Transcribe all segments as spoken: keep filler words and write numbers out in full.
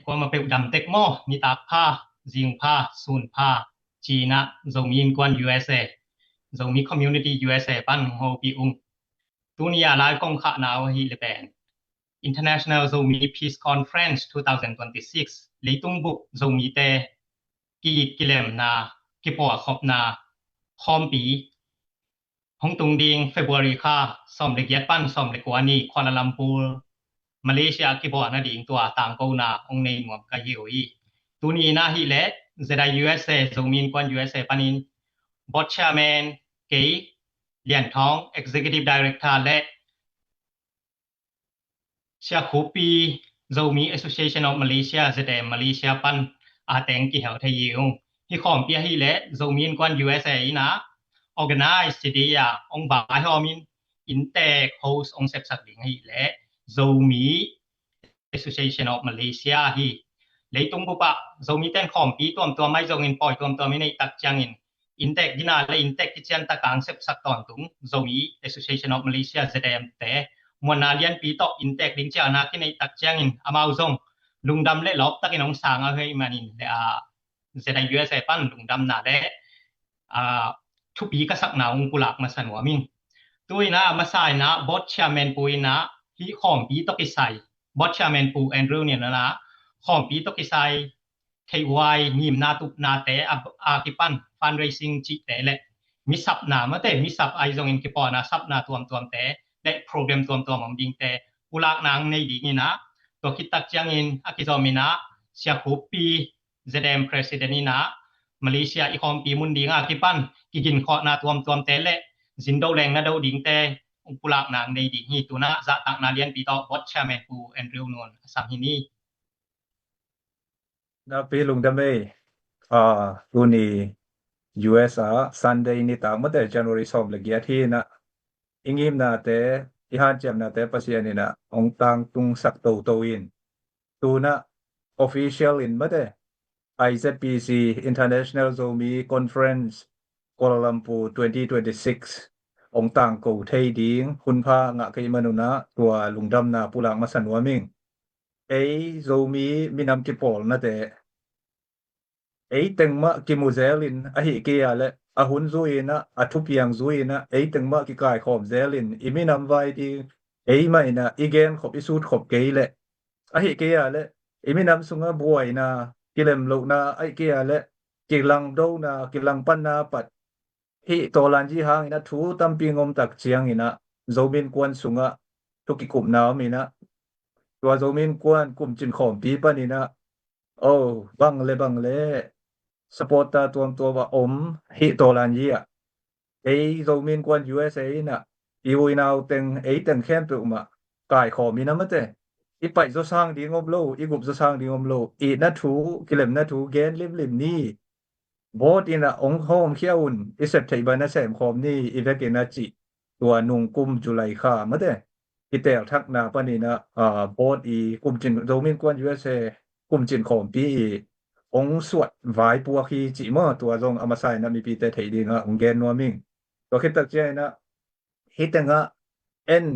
Kuama peuh dam tek maw, nitak pha, zing pha, sun pha, ci-in ah Zomi Innkuan U S A, Zomi Community U S A pan hong hopih ung. Tuni a lai kong khahna uh ahih leh pen International Zomi Peace Conference two thousand twenty-six, leitung bup Zomite ki-it kilemna, kipuahkhopna khawmpi hong tung ding February kha sawm le giat pan sawm le kua ni Kuala Lumpur, Malaysia kibuak nading tua tangkona hong nei nuam ka hi uh hi. Tuni in ahih leh Z I U S A, Zomi Innkuan U S A panin Board Chairman kei Lian Thawng, Executive Director, le Sia Khup Pi, Zomi Association of Malaysia, Z A M Malaysia pan a teng kihel thei hi ung. Hih khawmpi ahih leh Zomi Innkuan U S A in ah organize ci ding a hong vaihawm in inntek host hong sepsak ding ahih leh Zomi Association of Malaysia hi. Leitung bup ah Zomite'n khawmpi tuamtuam ahi zongin pawi tuamtuam i neih tak ciangin inntek gina le inntek kician tak a hong sepsak tawntung Zomi Association of Malaysia, Z A M te muanna lianpi tawh inntek ding ciangin a kineih tak ciangin amau zong lungdam le lawp takin hong sang ahih manin le a Z I U S A pan lungdamna le a thupi ka sakna hong pulak masa nuam ing. Tu in ah masa in ah Board Chairman Pu in ah hih khawmpi tawh kisai, Board Chairman Pu Andrew Nian in ah khawmpi tawh kisai theihhuai ngimna tupnate a, a kipan fundraising cihte le misapna mate, misap ahi zongin kipawlna sapna tuamtuamte le program tuamtuam om dingte pulakna hong nei ding in ah, tua khit tak ciangin a kizom in ah Sia Khup Pi, Z A M President in ah Malaysia i khawmpi mun ding a kipan kiginkhawhna tuamtuamte le zindo leng na do dingte hong pulakna hong nei ding hi. Tu in ah zahtakna lianpi tawh Board Chairman Pu Andrew Nian a sam hi ni. Nakpi lungdam ei. Ah, tuni U S ah Sunday nitak mate, January sawm le giat hi in ah i ngimnate, i hanciamnate Pasian in ah hong tangtungsak toto in, tu in ah official in mate, I Z P C, International Zomi Conference, Kuala Lumpur twenty twenty-six hong tangko thei ding hunpha ngah ka hih man un ah tua lungdamna pulak masa nuam ing. Ei Zomi minam kipawlnate ei teng mah kimu zel in, ahih kei a le a hun zui in ah, a thupiang zui in ah ei teng mah kikaikhawm zel in, i minam vai ding ei mah in ah i genkhop i sutkhop kei leh, ahih kei a le i minam sungah buaina, kilemlohna, ahih kei a le kilangdona, kilangpanna pat hih tawlanzi hangin ah thu tampi ngom tak ciangin ah Zomi Innkuan sungah thu kikupna om in ah, tua Zomi Innkuan kumcin khawmpi panin ah, oh, bang le bang le supporter tuamtuam a om hih tawlanzi ah ei Zomi Innkuan U S A in ah i uinau teng, ei teng khempeuh mah kaikhawm in ah mate, i paih zawsang ding om lo, i gup zawsang ding om lo, itna thu, kilemna thu gen limlim ni. Board in ah hong hawmkhia un, i sep theih bang na semkhawm ni, i vekin a cih. Tua nung kum July kha mate, i telthakna panin ah, ah, board i kumcin, Zomi Innkuan U S A kumcin khawmpi i hong suat vaipuak hi cih maw, tua zong a masa in ah mipite theih ding ah hong gen nuam ing. Tua khit tak ciangin ah hih teng ah en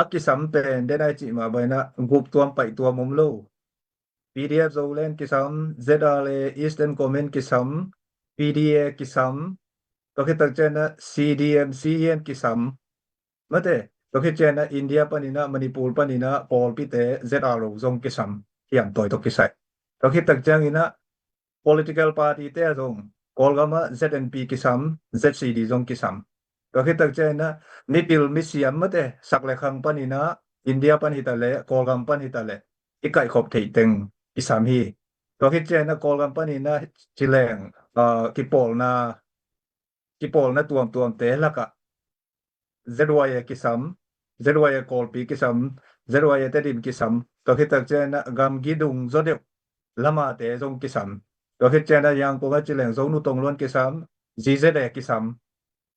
a kisam pen den ai cih mah bang in ah gup tuam paih tuam om lo. P D F Zoland kisam, Z R A Eastern Command kisam, P D A kisam, tua khit tak ciangin ah C D M C N kisam. Mate, tua khit ciangin ah India panin ah, Manipur panin ah pawlpite Z R O zong kisam, hiam tawi tawh kisai. Tua khit tak ciangin ah political party te ah zong, Kawlgam ah Z N P kisam, Z C D zong kisam. Tua khit tak ciangin ah mipil misiam mate, sak le khang panin ah, India pan hi ta leh, Kawlgam pan hi ta leh, i kaihkhop theih teng kisam hi. Tua khit ciangin ah Kawlgam panin ah ci leng, ah, kipawlna, kipawlna tuamtuamte lakah Z Y A kisam, Z Y A Kawlpi kisam, Z Y A Tedim kisam. Tua khit tak ciangin ah gamgi dung zaw deuh lamate zong kisam. Tua khit ciangin ah Yangon ah ci leng Zonu Tongluan kisam, Z Z A kisam,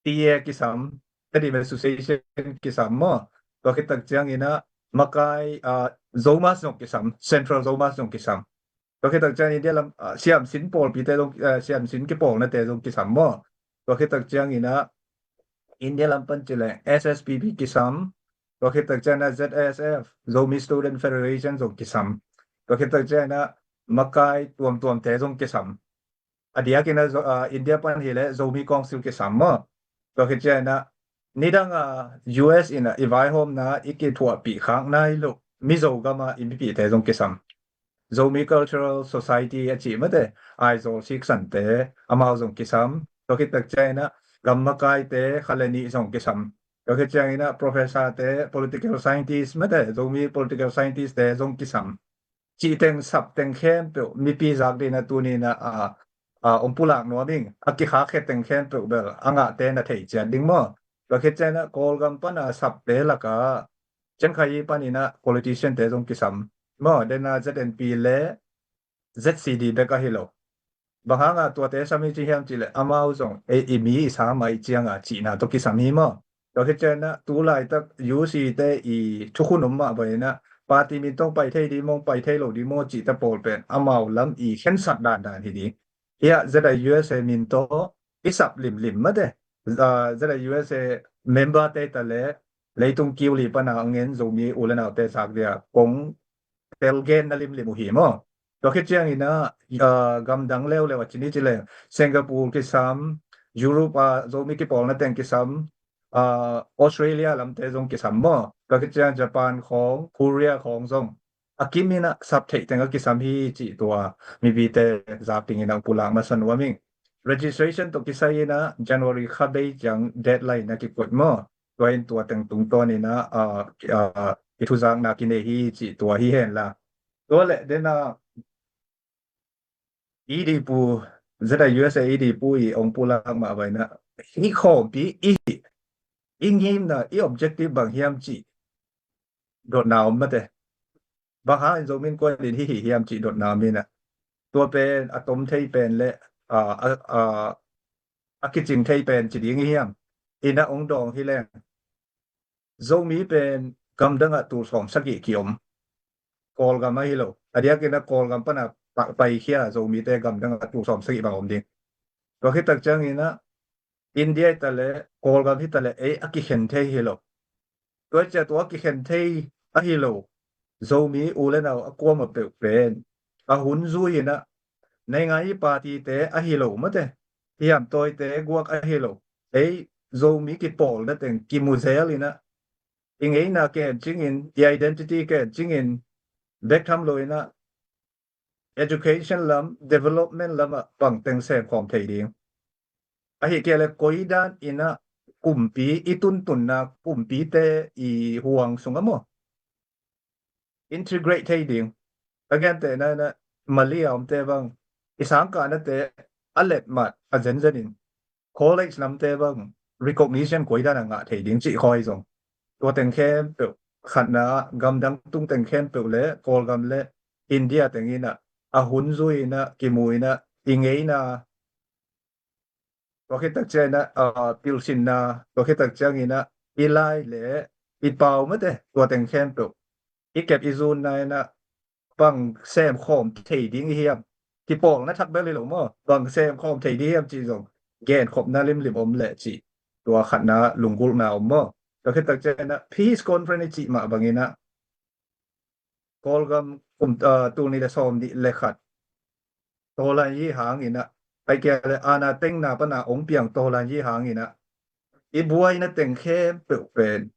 T A kisam, Tedim Association kisam maw. Tua khit tak ciangin ah makai, ah, Zomas zong kisam, Central Zomas zong kisam. Tua khit tak ciangin India lam, ah, siamsin pawlpite zong, ah, siamsin kipawlnate zong kisam maw. Tua khit tak ciangin ah India lam pan ci leng S S P P kisam. Tua khit tak ciangin ah Z S F, Zomi Student Federation zong kisam. Tua khit tak ciangin ah makai tuamtuamte zong kisam. A diakin a Zo- ah, India pan hileh Zomi Council kisam maw. Tua khit ciangin ah nidang a U S in ah i vaihawmna i kithuahpih khak nai loh Mizo gam a i mipite zong kisam. Zomi Cultural Society a cih mate, Aizawl Sikh Sangte, amau zong kisam. Tua khit tak ciangin ah gam makaite khat le nih zong kisam. Tua khit ciangin ah professor te, political scientist mate, Zomi political scientist te zong kisam. Cih teng sap teng khempeuh mipi zak dingin ah tuni in ah, ah, ah, ong pulak nuam ing. A kikhakkhia teng khempeuh bel a ngahte na thei ciat ding maw. Tua khit ciangin ah Kawlgam pan a sapte lakah Chiang Kai-i panin ah politician te zong kisam maw. Den a Z N P le Z C D bek ahi lo. Bang hang a tuate sam i ci hiam cih leh amau zong ei i mi i sa mai ciang a cihna tawh kisam hi maw. Tua khit ciangin ah tu laitak U C te i thukhun om mah bangin ah party min tawh pai thei ding maw, pai thei lo ding maw cihte pawl pen amau lam i khensat dandan hi ding. Hiah Z I U S A min tawh i sap limlim mate. Ah, Z I U S A member te ta le leitung kiu li pan a ngen Zomi u le naute zak dia kong tel genna limlim uh hi maw. Tua khit ciangin ah, ah, gamdang leuleu a ci ni ci leng Singapore kisam, Europe a Zomi kipawlna teng kisam, ah, Australia lamte zong kisam maw. Tua khit ciang Japan khawng, Korea khawng zong a kim in ah sap theih teng a kisam hi cih tua mipite zak dingin ah pulak masa nuam ing. Registration tawh kisai in ah January kha bei ciang deadline na kikoih maw. Tua in tua teng tungtawn in ah, ah, ah, i thuzakna kinei hi cih tua hi hen la. Tua le den a E D pu, Z I U S A E D pu i ong pulak mah bangin ah hih khawmpi i, i ngimna, i objective bang hiam cih dotna om mate. Bang hang in Zomi Innkuan in hih hi hiam cih dotna om in ah. Tua pen a tom thei pen le, ah, ah, ah, a kicing thei pen ci ding i hiam. In ah ong dawng hi leng Zomi pen gamdang ah tul sawm sagih kiom. Kawlgam ahi lo. A diakin ah Kawlgam pan a pa- paikhia Zomite gamdang ah tul sawm sagih bang om ding. Tua khit tak ciangin ah India hi ta le, Kawlgam hi ta le, ei a kikhen thei hi lo. Tua cia tua kikhen thei ahi lo Zomi u le nau a kuamah peuh pen a hun zui in ah, naingan i party te ahi lo mate, hiam tawite guak ahi lo, ei Zomi kipawlna teng kimu zel in ah, i ngeina kencingin, i identity kencingin, bek tham lo in ah education lam, development lam ah bang teng sem khawm thei ding. Ahi kei le koi dan in ah kumpi i tuntunna, kumpite i huang sung ah maw integrate thei ding. A gentehna in ah Malay a omte bang i sangkahnate a letmat a zenzen in college lamte bang recognition koi dan a ngah thei ding cih khawi zong. Tua teng khempeuh khatna, gamdang tung teng khempeuh le Kawlgam le India teng in ah a hun zui in ah kimu in ah i ngeina, tua khit tak ciangin ah, ah, pilsinna, tua khit tak ciangin ah i lai le i pau mate, tua teng khempeuh i kep i zunna in ah bang sem khawm thei ding i hiam. Kipawlna thak bel hi lo maw, bang sem khawm thei ding hiam cih zong genkhopna limlim om leh cih tua khatna lunggulhna om maw. Tua khit tak ciangin ah peace conference i cih mah bangin ah Kawlgam kum, ah, tul nih le sawm nih le khat tawlan i hang in ah, ai kia le ana tengna pan a ong piang tawlan i hang in ah i buaina teng khempeuh pen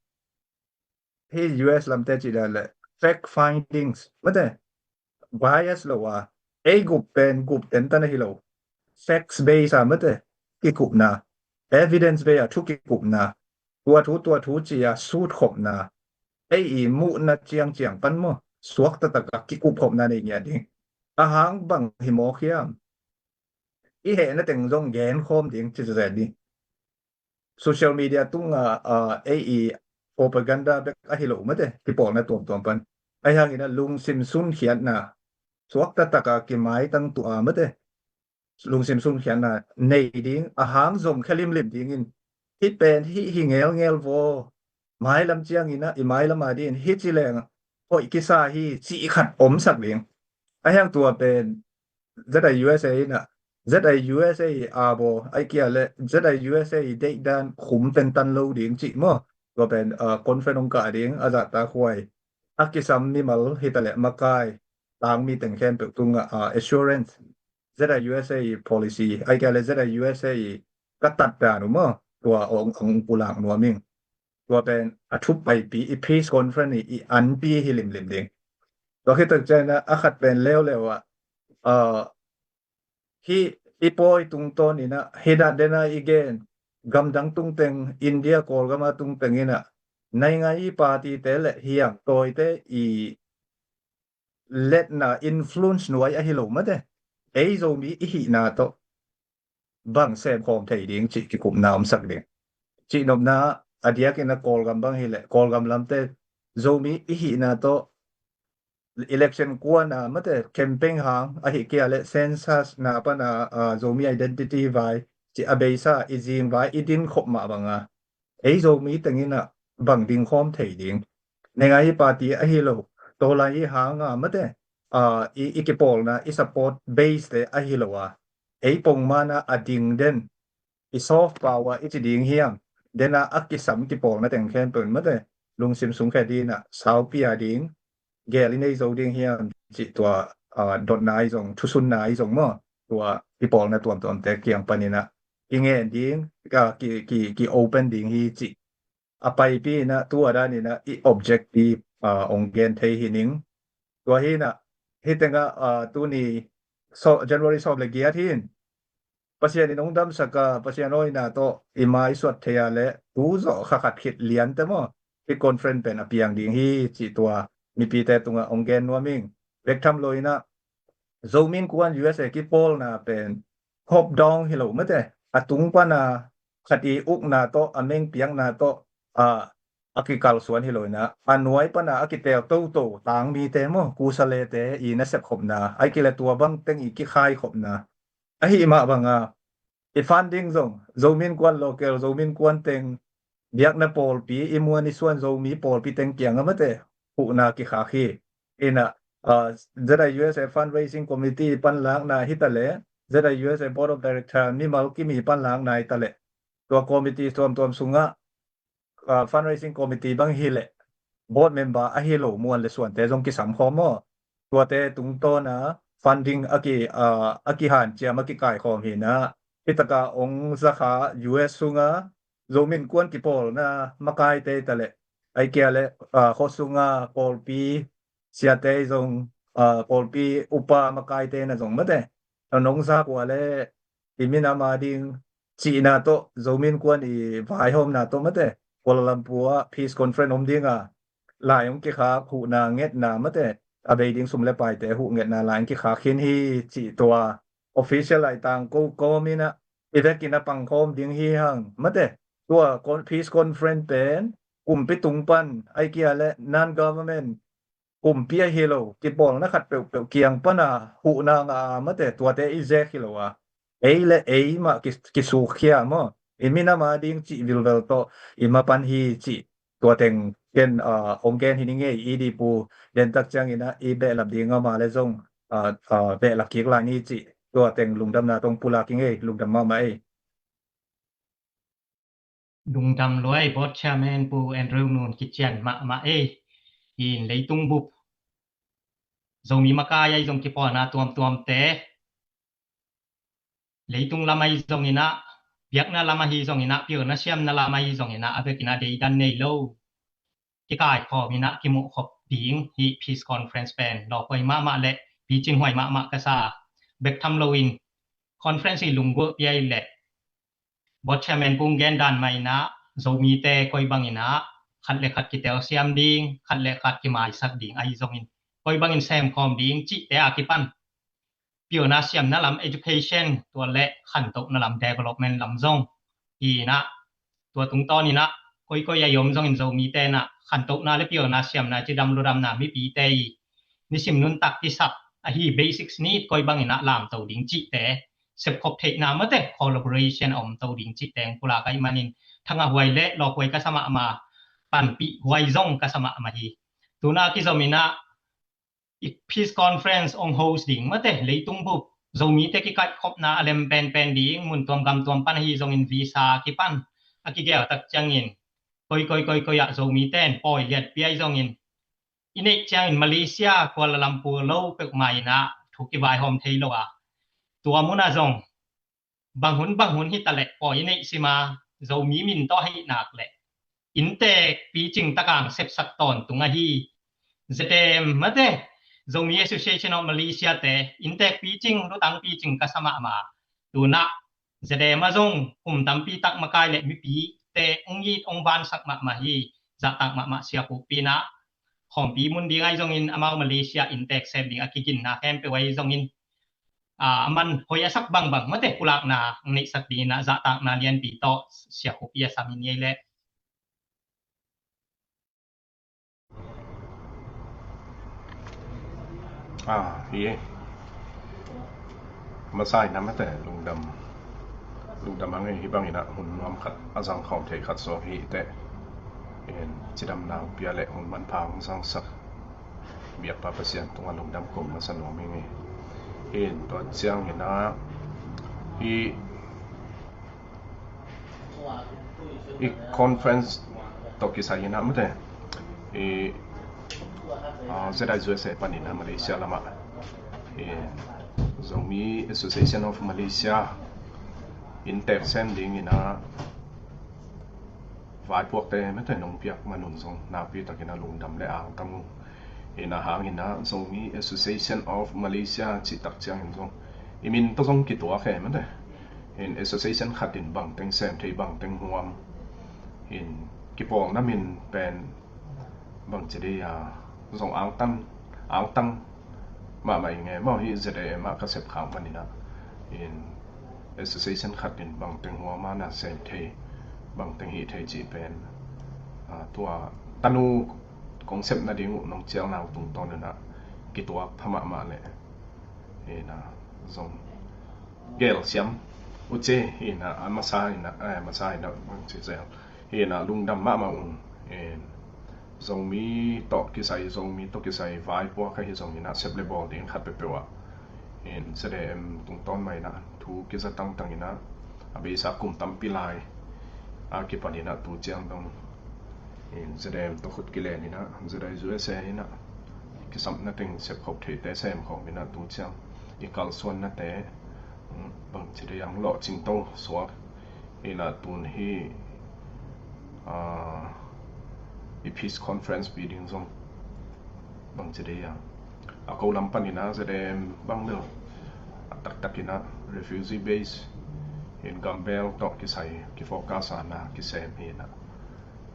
hih U S lamte cih dan le fact findings mate, bias lo a, ei gup pen gup tentan ahi lo, facts base a mate kikupna, evidence base a thu kikupna, tua thu tua thu ci a sutkhopna, ei i muhna ciangciang pan maw suak taktak a kikupkhopna nei ngiat ding. A hang bang hi mawk hiam, i hehna teng zong genkhawm ding ci zet ding. Social media tung a, a, ei i propaganda bek ahi lo mate, kipawlna tuamtuam pan. Ahi hangin ah lungsim sunkhiatna, suak taktak a kimaitang tua mate, lungsim sunkhiatna nei ding, a hang zom khe limlim dingin hih pen hih hi ngelngel vaw, mailam ciangin ah i mailam a dingin hih ci leng hoih kisa hi cih khat omsak ding. Ahi hang tua pen Z I U S A in ah, Z I U S A a baw, ai kia le Z I U S A deihdan khum tentan lo ding cih maw. Tua pen, ah, conference ong kah ding a zahtakhuai a kisam mimal hi ta le makai, tangmi teng khempeuh tungah, ah, assurance, ZIUSA i policy, ahih kei leh ZIUSA i ka tat dan uh maw, tua ong, ong pulak nuam ing. Tua pen a thupaipi i peace conference i, i anpi hi limlim ding. Tua khit tak ciangin a khat pen leuleu ah, ah, hih i pawi tungtawn in ah, hih dan den a i gen, gamdang tungteng, India Kawlgam a tungteng in ah, naingan i party te le hiang tawite i letna, influence nuai ahi lo mate. Ei Zomi i hihna tawh bang semkhawm thei ding cih kikupna omsak ding. Cihnopna a diakin a Kawlgam bang hi leh, Kawlgam lamte Zomi i hihna tawh election kuana mate campaign hang ahih kei leh census na pana, ah, Zomi identity vai, cih a beisa i zing vai i din khop mah banga ei Zomi tengin ah bang ding khawm thei ding. Naingan i party ahi lo, tawlai i hanga mate, ah, i, i kipawlna, i support base te ahi lo a, ei pongmana a ding den, i soft power i ci ding hiam, dena a kisam kipawlna teng khempeuh mate, lungsim sungkhia ding a, saupi a ding, gel i nei zo ding hiam cih tua, ah, dotna i zong, thusunna i zong maw, tua i pawlna tuamtuamte kiang panin ah i ngen ding, ah, ki, ki, ki open ding hi cih a paipi in ah, tu a dan in ah i objective, ah, ong gen thei hi ning. Tua hi in ah, hih tengah, ah, tuni so, January sawm le giat hi in, Pasian in ong damsak a, Pasian awina tawh i mai suat thei a le, tu zawh kha khat khit liante maw, hih conference pen a piang ding hi cih tua mipite tungah ong gen nuam ing. Bek tham lo in ah, Zomi Innkuan USA kipawlna pen top down hi lo mate, a tung pana khat i ukna tawh, a meng piakna tawh, a, a kikalsuan hi lo in ah, a nuai pana a kitel toto tangmite maw, kusalete i nasep khopna, ahih kei leh tua bang teng i kikhai khopna, ahih mah banga i funding zong, Zomi Innkuan local, Zomi Innkuan teng, biakna pawlpi, i muan i suan Zomi pawlpi teng kiangah mate, huhna kikhak hi. In ah, ah, ZIUSA fundraising committee panlakna hi ta le, ZIUSA board of director mimal kimi panlakna hi ta le, tua committee tuamtuam sungah, ah, fundraising committee bang hi leh, board member ahi lo muan le suante zong kisam khawm maw. Tuate tungtawna funding a ki, ah, a kihanciam, a kikaikhawm hi in ah, hih taka ong zakha US sunga Zomi Innkuan kipawlna makaite ta le, ahih kei leh, ah, khuasunga pawlpi siate zong, ah, pawlpi upa makaite na zong mate, a nong zak uh a le, i minam a ding cihna tawh, Zomi Innkuan i vaihawmna tawh mate, Kuala Lumpur ah peace conference om dinga, lai ong kikhak, huhna ngetna mate, a bei ding sum le paite huh ngetna lai ong kikhak khin hi cih tua official lai tangko kawm in ah, i vekin a pangkhawm ding hi hang mate. Tua con-, peace conference pen kumpi tung pan, ahih kei leh non-government, kumpi ahi lo, kipawlna khat peuhpeuh kiang pana huhna ngah a mate, tuate i zek hi lo a, ei le ei mah ki, kisukkhia maw, i minam a ding cih vilvel tawh i mapan hi cih, tua teng ken, ah, ong gen hi ning ei. I dipu, den tak ciangin ah i behlap ding a, mah le zong, ah, ah, behlap kik lai ni cih, tua teng lungdamna tawh ong pulak ing ei. Lungdam mahmah ei. Lungdam luai, board chairman Pu Andrew Nun, kician mahmah ei. In leitung bup, Zomi makai ahi zong kipawlna tuamtuamte, leitung lam ahi zongin ah, biakna lam ahi zongin ah, pialna siamna lam ahi zongin ah, a vekin ah deidan nei lo kikaikhawm in ah kimuhkhop ding hih peace conference pen lawphuai mahmah le picin huai mahmah ka sa. Bek tham loin conference i lunggulh piai le, board chairman Pu ong gen dan mah in ah, Zomite koi bangin ah khat le khat kitelsiam ding, khat le khat kimaisak ding ahi zongin, koi bangin semkhawm ding cihte a kipan pialna siamna lam, education, tua le khantohna lam, development lam zong hi in ah, tua tungtawn in ah, koikoi a i om zongin Zomite in ah khantohna le pialna siamna, cidam ludamna, mipite i nisim nuntak kisap ahi basics need koi bangin ah lamto ding cihte, sepkhop theihna mate, collaboration a omto ding cihte ong pulak ahih manin, thangahhuai le lawphuai ka sa mahmah, panpihhuai zong ka sa mahmah hi. Tuna kizom in ah, i peace conference ong host ding mate, leitung bup Zomite kikaihkhopna a lem penpen ding, mun tuam gam tuam pan ahi zongin visa kipan a kigel tak ciangin, koikoi koikoi ah Zomite in pawi liatpi ahi zongin, i neih ciangin Malaysia, Kuala Lumpur lo peuhmah in ah thu kivaihawm thei lo a, tua munah zong bang hun bang hun hi ta leh pawi i neih sim a, Zomi min tawh ahih nak leh inntek picing tak a hong sepsak tawntung ahi ZAM mate, Zomi Association of Malaysia te inntek picing, lutang picing ka sa mahmah. Tu-in ah ZAM ah zong kum tampi tak makai le mipite hong it hong vansak mahmah hi. Zahtak mahmah Sia Khup in ah khawmpi mun ding ahi zongin, amau Malaysia inntek sem ding a kiginna khempeuh ahi zongin, a, a man hoih a sak bangbang mate pulakna hong neihsak dingin ah zahtakna lianpi tawh Sia Khup i a sam in ei leh. Ah, hi. Masa in ah mate lungdam, lungdam hang ei, hih bangin ah hun nuam khat a zang khawm thei khat suak hi teh. In cidamna hong pia le hun manpha hong zangsak biakpa Pasian tungah lungdam ko masa nuam ing ei. In tua ciangin ah hih i conference tawh kisai in ah mate, i, ah, Z I U S A panin ah Malaysia lamah, i, Zomi Association of Malaysia inntek sem dingin ah vaipuakte mate nong piak man un zong nakpi takin ah lungdam le angtang ung. In ah hangin ah Zomi Association of Malaysia cih tak ciangin zong i min tawh zong kituak hi mate. In association khat in bangteng sem thei, bangteng huam, in kipawlna min pen bangci dei a zong angtang, angtang mahmah ing ei. Maw, hih ZAM ah ka sep khak panin ah in association khat in bangteng huam a na sem thei, bangteng hih thei cih pen, a, tua tanu kong sepna ding uh nong cialna uh tungtawn in ah kituak pha mahmah leh, in ah zong gelsiam uh ci, in ah a masa in ah, a masa in ah bangci zel, in ah lungdam mahmah ung. In Zomi tawh kisai, Zomi tawh kisai vaipuak ahi zongin ah sep le bawl ding khat peuhpeuh ah, in ZAM tungtawn mah in ah thu kiza tangtang in ah, a beisa kum tampi lai a kipan in ah tu ciang dong in ZAM tawh khut kilen in ah Z I U S A in ah kisapna teng sepkhop theite semkhawm in ah tu ciang i kalsuannate, mm, bangci dei ang lawhcing to suak in ah tun hih, ah, i peace conference pi ding zong bangci dei a, a ko lam panin ah ZAM bang bel a taktak in ah refugee base in gambel tawh kisai kifocus a na kisem hi in ah,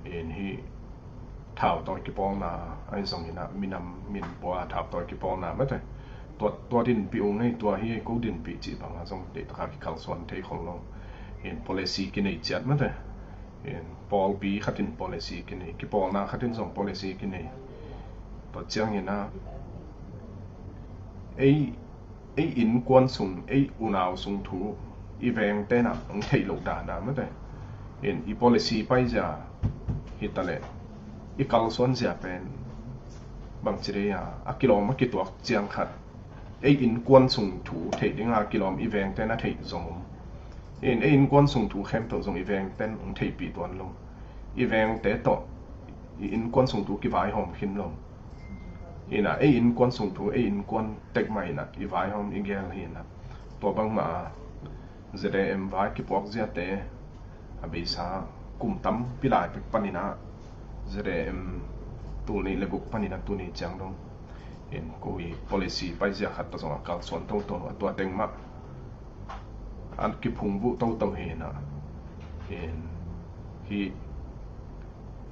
in hih thautawi kipawlna ahi zongin ah minam min pua thautawi kipawlna mate, tua, tua dinpih ung ei, tua hi ko dinpih cih bang a zong deihtak a kikalsuan thei khol lo. In policy kinei ciat mate, in pawlpi khat in policy kinei, kipawlna khat in zong policy kinei. Tua ciangin ah ei, ei innkuan sung, ei unau sung thu i vengte in ah hong theih loh dan a mate, in i policy paizia hi ta leh i kalsuanzia pen bangci dei a, a kilawm a kituak ciang khat ei innkuan sung thu theih ding a kilawm i vengte in a theih zong om. In ei innkuan sung thu khempeuh zong i vengte in hong theihpih tuan lo. I vengte tawh i innkuan sung thu kivaihawm khin lo. In ah ei innkuan sung thu ei innkuan tek mah in ah i vaihawm i gel hi in ah, tua bangmah a ZAM vai kipuak ziate a beisa kum tampi lai pek panin ah ZAM tul nih le guk panin ah tuni ciang dong in ko i policy paizia khat tawh zong a kalsuan toto a, tua teng mah a kiphungvuh toto hi in ah, in hih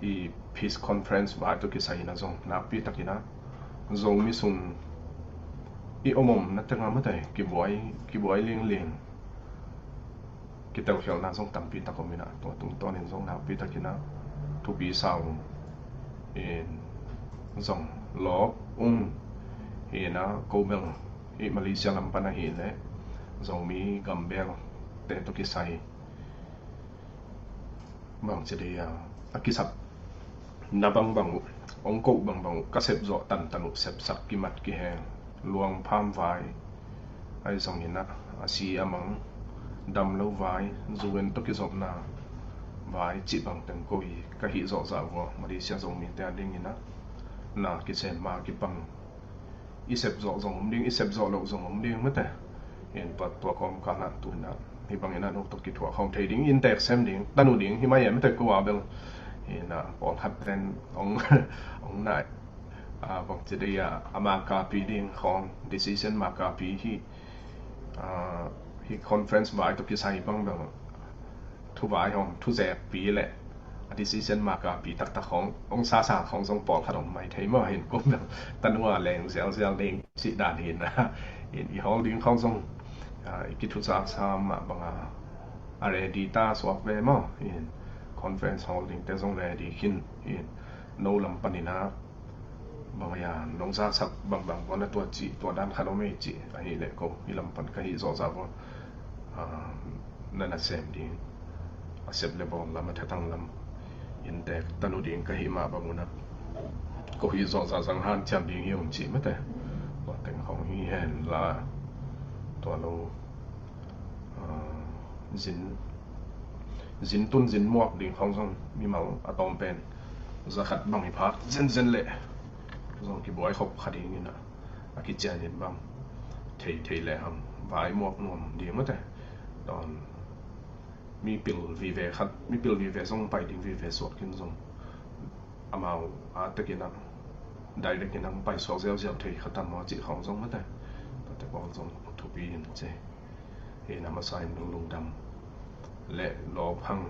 i peace conference vai tawh kisai in ah zong nakpi takin ah Zomi sung i om omna teng ah mate kibuai, kibuai lingling, kitelkhialhna zong tampi tak om in ah tua tungtawnin zong nakpi takin ah thupi sa ung. In zong lawp ung hi in ah ko bel i Malaysia lam pan ahih leh Zomi gambel te tawh kisai bangci dei a, a kisapna bangbang uh, hong koh bangbang uh ka sep zawh tantan uh, sepsak kimat kiheng, luangpham vai ahi zongin ah a si a mang, damlo vai, U N tawh kizopna vai cih bang teng ko hi ka hih zawh zah vua Malaysia Zomite a dingin ah na kisem ma kipang i sep zawh zong om ding, i sep zawh loh zong om ding mate. In tua, tua kawmkal ah tu in ah hih bangin ah no tawh kithuah khawm thei ding, inntek sem ding, tanu ding hi mai e mate ko a bel. In ah pawlkhat ten ong, ong nai, ah, bangci dei a, a makapi ding khawng, decision makapi hi. Ah, hih conference vai tawh kisai bang bel thuvai hong, thuzekpi le a decision makapi taktak khawng, ong sasa khawng zong pawlkhat ong mai thei maw, hin kum bel tanu a leng zialzial ding cih dan hin ah. In i hawl ding khawng zong, ah, i kithusa sa mah bang a, a ready ta suak ve maw. In conference hall ding te zong ready khin, in no lam panin ah bang a, nong zasak bangbang pawh na tua cih, tua dan khat om ei cih ahih leh ko hih lam pan ka hih zawhzah pawh, ah, na nasem ding, a sep le bawl lam, a thatang lam, inntek tanu ding ka hih mah bang un ah ko hih zawhzah zang hanciam ding hi ung cih mate. Tua teng khawng hi hen la, tua lo, ah, zin, zin tun zin muak ding khawng zong mimal a tawm pen za khat bang i phak zenzen leh zong kibuai khop kha ding in ah, a kician in bang thei thei lehang vai muak nuam ding mate. Tawn mipil vive khat, mipil vive zong pai ding vive suak khin zong amau a tekin ah direct in ah pai suak ziauziau thei kha tam maw cih khawng zong mate. Tua te pawl zong thupi in ci. Hi na masa in lungdam le lawphang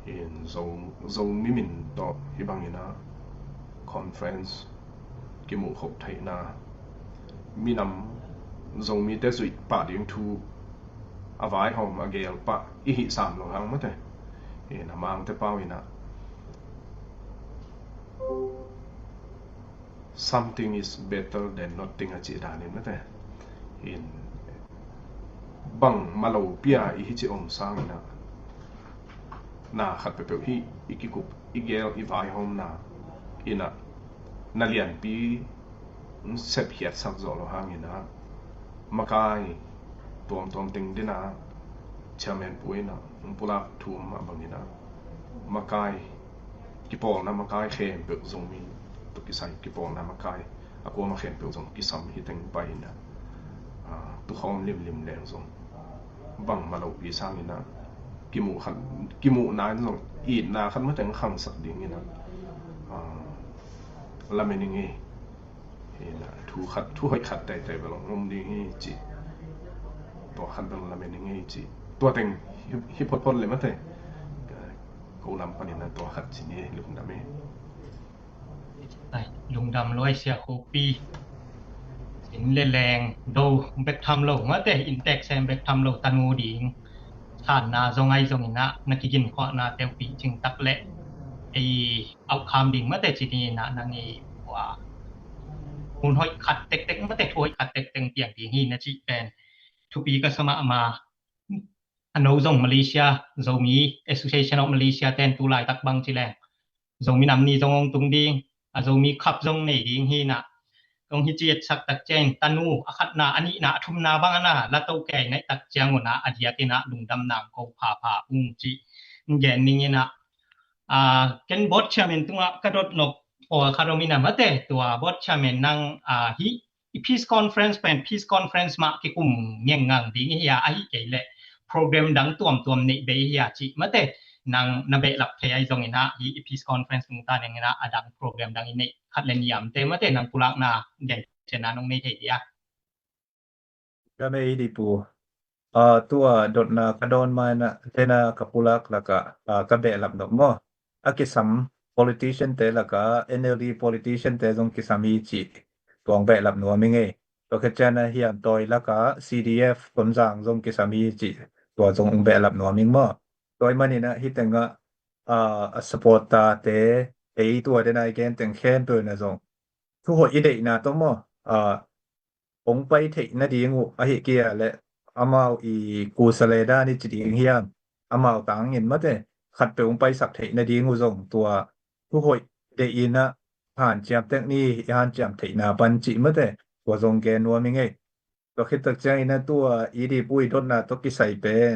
in Zo, Zomi min tawh hih bangin ah conference kimuh khop theihna, minam Zomite zuih pah ding thu a vaihawm a geel pah i hih sam lo hang mate. In a Mangte pau in ah something is better than nothing a cih danin mate. In bang malopi a i hih ci om sangin ah na khat peuhpeuh hih i kikup, i geel, i vaihawmna in ah na lianpi sepkhiatsak zawh lo hangin ah makai tuamtuam teng din ah chairman pu in ah pulak thu mah bangin ah makai, kipawlna makai khempeuh Zomi tawh kisai kipawlna makai a kuama khempeuh zong kisam hi teng pai in ah, ah, tukhawm limlim leng zong bang malopi sangin ah kimuh khat, kimuhna in zong itna khat mateng khangsak dingin ah, ah, lamen ing ei. Hi na, thu khat, thu hoih khat teitei bel om ding hi ci. Tua khat bel lamen ing ei ci. Tua teng hi, hi photphot le mate. Ko lam panin ah tua khat ci ni, lungdam ei. Ai, lungdam luai sia khuapi. Zin le leng do bek tham lo mate, inntek sem bek tham lo tanu ding. Thanna zong ai zongin ah na kigin khuahna teupi cing tak le ei aukham ding mate ci ni na nang i ua. Hun hoih khat tektek mate, thu hoih khat tektek piang ding hi na cih pen thupi ka sa mahmah. A no zong Malaysia, Zomi Association of Malaysia ten tu laitak bang ci leng Zomi nam ni zong hong tung ding, a Zomi Cup zong nei ding hi na. Kong hi ci etsak tak ciang tanu a khatna, a nihna, a thumna bang a na la to kei naih tak ciang un ah a diak in ah lungdam nang ko phapha ung ci. Gen ning in ah, ah, ken board chairman tungah ka dot nop pawl khat om in ah mate, tua board chairman nang, ah, hih i peace conference pen peace conference mah kikum ngengngang ding hi a, ahi kei leh program dang tuamtuam neih bei hi a cih mate, nang na behlap thei ai zongin ah hih i peace conference nungta nengin ah a dang program dang i neih khat le niamte mate, nang pulakna gen cianna nong nei thei dia. Ka mei di pu. Ah, tua dotna ka dawn ma in ah, tena ka pulak lakah, ah, ka behlap nop maw? A kisam politician te lakah N L D politician te zong kisam hi cih tuang behlap nuam ing ei. Tua khit ciang a hiam tawi lakah C D F Tonzang zong kisam hi cih tua zong ong behlap nuam ing maw? Tua i manin ah hih tengah, ah, a supporter te, ei tua dena i gen teng khempeuh na zong thu hoih i deihna tawh maw? Ah, ong pai theih nading uh ahi kia le amau i kusa le dan i ci ding hiam, amau tangin mate, khatpeuh ong paisak theih nading uh zong tua thu hoih deih in ah hanciam tek ni, i hanciam theihna pan cih mate, tua zong gen nuam ing ei. Tua khit tak ciangin ah tua i di pu i dotna tawh kisai pen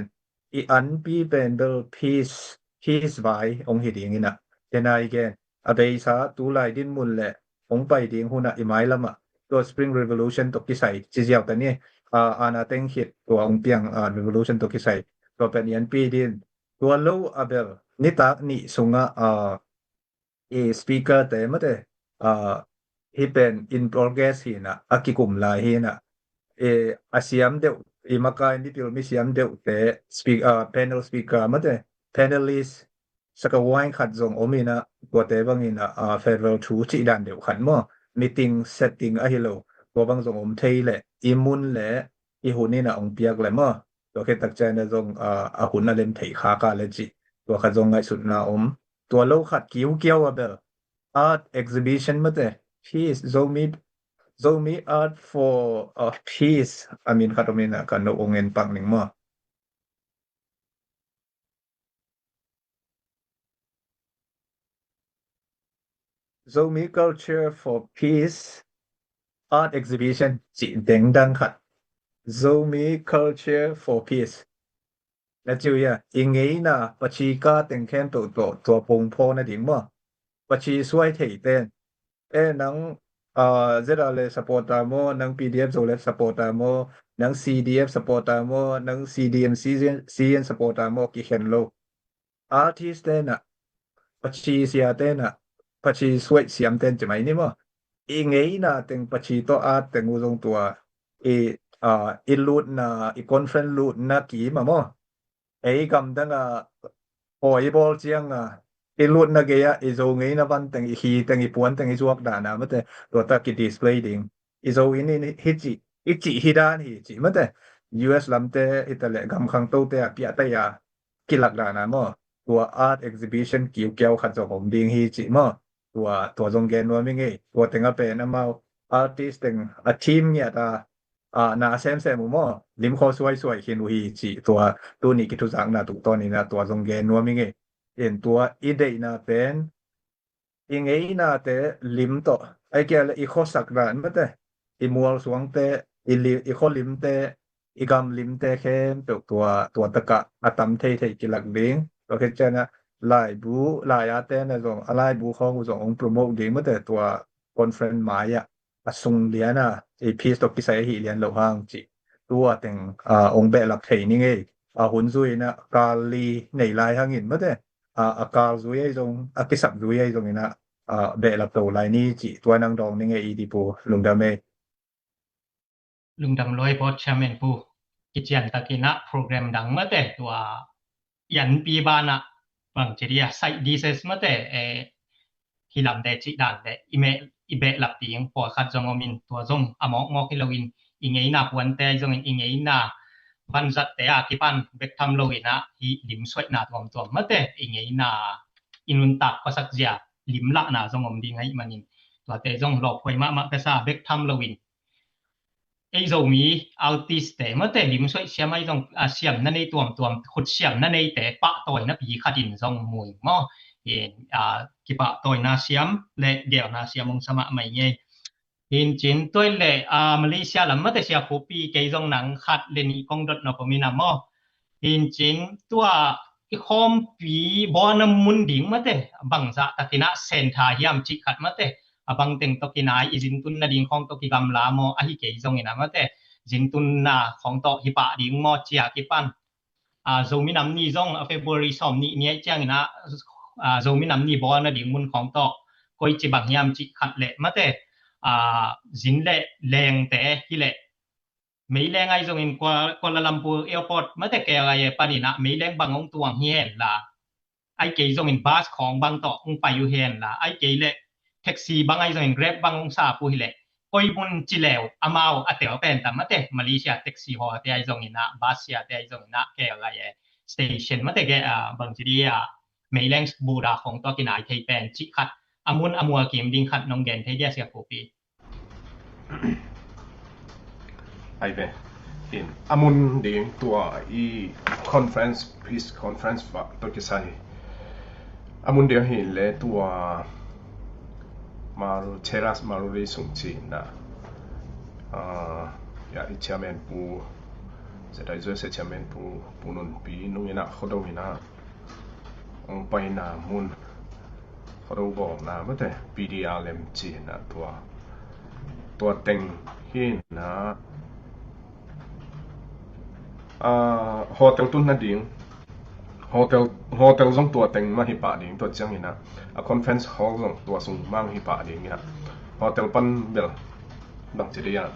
i anpi pen bel peace, peace vai ong hi ding in ah, tena i gen a beisa tulai dinmun le hong pai ding hunah i mailamah tua Spring Revolution tawh kisai ci ziau ta ni. Aa, aana teng khit tua hong piang, aa, revolution tawh kisai tua pen i anpi din. Tua lo a bel nitak nih sungah, aa, i speaker te mate, aa, hih pen in progress hinah, a kikum lai hinah, i a siam deuh, i makai mipil mi siam deuh te speak-, aa, panel speaker mate, panelist, saka wine khat zong om inah, tuate bang inah, aa, federal thu cih dan deuh khat maw, meeting setting ahi lo, tua bang zong om thei leh, i mun le i hun inah hong piak le maw, tua khit tak ciangin zong, aa, a hun a lem thei khak a le cih, tua khat zong ngaihsutna om. Tua lo khat kiukiau a bel art exhibition mate, peace, Zomi, Zomi art for, uh, peace a min khat om inah, ka no ong en pak ning maw. Zomi Culture for Peace Art Exhibition cih dengdang khat. Zomi Culture for Peace. Na ciu ia, i ngeina paci ka teng khempeuh tawh tua pongphaw nading maw? Paci suai thei ten. E nang, aa, Z R le supporter maw, nang P D F Zoland supporter maw, nang C D F supporter maw, nang C D M C N, C N supporter maw, kikhen lo. Artist tenah, paci sia tenah, paci suai siam ten ci mai ni maw? I ngeina teng paci tawh art teng uh zong tua, i, aa, i lutna, i conference lutna kim a maw? Ei gamdang a pawi i bawl ciang a, i lutna gei ah i Zo ngeina van teng, i hi teng, i puan teng, i zuak dan a mate, tua tak i display ding. I Zo in, in hi cih, i cih hi dan hi cih mate. U S lamte hi ta leh gamkhang tote a piah tai a kilak dan a maw, tua art exhibition kiukiau khat zong om ding hi cih maw. Tua, tua zong gen nuam i ngei. Tua teng a pen amau artist teng a team ngiat a, a, na semsem uh maw, lim khaw suaisuai khin uh hi cih tua tuni kithuzakna tuk tawn inah tua zong gen nuam i ngei. In tua i deihna pen i ngeinate lim tawh, ai kia le i khuasak dan mate, i mualsuangte, i li-, i khualimte, i gamlimte khempeuh tua, tua takah a tam theithei kilak ding. Tua khit ciangah laibu, lai-a tena zong a laibu khawng uh zong hong promote ding mate, tua conference mai-ah a sung liana i peace tawh kisai ahi lian loh hang cih tua teng, aa, hong behlap thei ni ngei. A hun zui inah kal li nei lai hangin mate, aa, a kal zui ahi zong, a kisap zui ahi zong inah, aa, behlap to lai ni cih tua nang dawng ni ngei i di pu. Lungdam ei. Lungdam luai Board Chairman pu. Kician takinah program dang mate tua i anpi banah bang ci dia side dishes mate, eh, hi lamte cih dan le i meh, i behlap ding pawlkhat zong om in tua zong a mawkmawk hi loin i ngeina puante ahi zongin i ngeina vanzatte a kipan bek tham loinah hi limsuaihna tuamtuam mate i ngeina i nuntak khuasak zia limlahna zong om ding ahih manin tuate zong lawphuai mahmah ka sa bek tham loin ei Zomi artist te mate limsuaih siam ahi zong, a, siamna nei tuamtuam khut siamna neite pahtawina pi khatin zong mu ing maw? In, a, kipahtawina siam le gelna siam hong sa mahmah i ngei. Hin cin tuai le, a, Malaysia lam mate sia khupi kei zong nang khat le nih kong dot nop om ina maw? Hin cin tua i khawmpi bawlna mun ding mate bangzah takinah sentha hiam cih khat mate a bang teng tawh kinai i zintun nading khawng tawh kigamla maw ahi kei zongin a mate zintunna khawng tawh hi pah ding maw cia kipan. A, Zomi Nam Ni zong a February sawm nih ni aih ciangin a, a, Zomi Nam Ni bawlna ding mun khawng tawh koici bang hiam cih khat le mate, a, zin le lengte hi le meileng ahi zongin Kuala, Kuala Lumpur Airport mate K L I A paninah meileng bang hong tuang hi hen la. Ai kei zongin bus khawng bang tawh hong pai uh hen la. Ai kei le taxi bang ahi zongin Grab bang hong sap uh hi le. Koi mun ci leu amau a tel pen ta mate Malaysia taxi haw te ahi zonginah bus sia te ahi zonginah K L I A station mate ke, a, bang ci di a meileng buda khawng tawh kinai thei pen cih khat. A mun a mual kim ding khat nong gen thei dia sia khupi. Ai ve. In, a mun ding tua i conference, peace conference va tawh kisai. A mun ding hi le tua Maru, Terrace Maruri sung cina. Ah, ya, i chairman pu, Z I Z S chairman pu, pu Nun Pi nung ina, khodo ina. Ong paina mun. Khuado bawlna mate, P D R lem ci-in ah tua, tua teng hi-in ah, ah, hotel tun nading, hotel, hotel zong tua teng mah hi pah ding, tua ciangin ah a conference hall zong tua sung mah hi pah ding in ah, hotel pan bel bangci dih ah,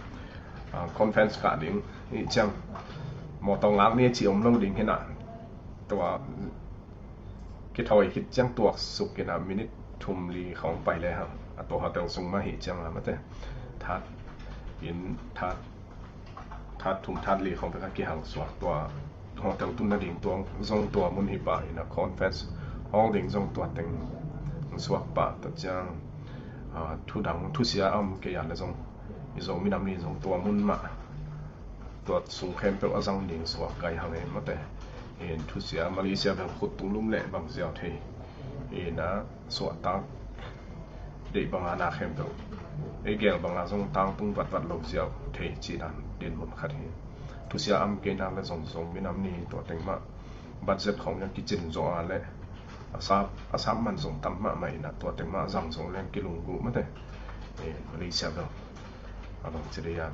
ah, conference kah ding hi ciang, mawtaw ngak ni ci om lo ding hi-in ah, tua kithawi khit ciang tuaksuk in ah minit thum li khawng pai le hang, a tua hotel sung mah hi ciang a mate, that in that, that thum that li khawng pek a kihal suak, tua hotel tun nading tua zong tua mun hi pah in ah, conference hall ding zong tua teng suak pah, tua ciang, ah, thudang thusia a om kei a le zong i Zomi nam ni zong tua mun mah, tua sung khempeuh a zang ding suak gai hang e mate. In thusia Malaysia bel khut tung lum leh bang ziau thei in ah, suahtak deih banga na khempeuh, ei gel banga zong tangtung vatvat lo ziau thei ci dan dinmun khat hi. Thusia a om kei nak le zong Zomi nam ni tua teng mah budget khawng a kicin zaw a le a sap, a sap man zong tam mahmah in ah, tua teng mah zang zong leng kilungguh mate. Eh, Malaysia bel a bangci dih ah,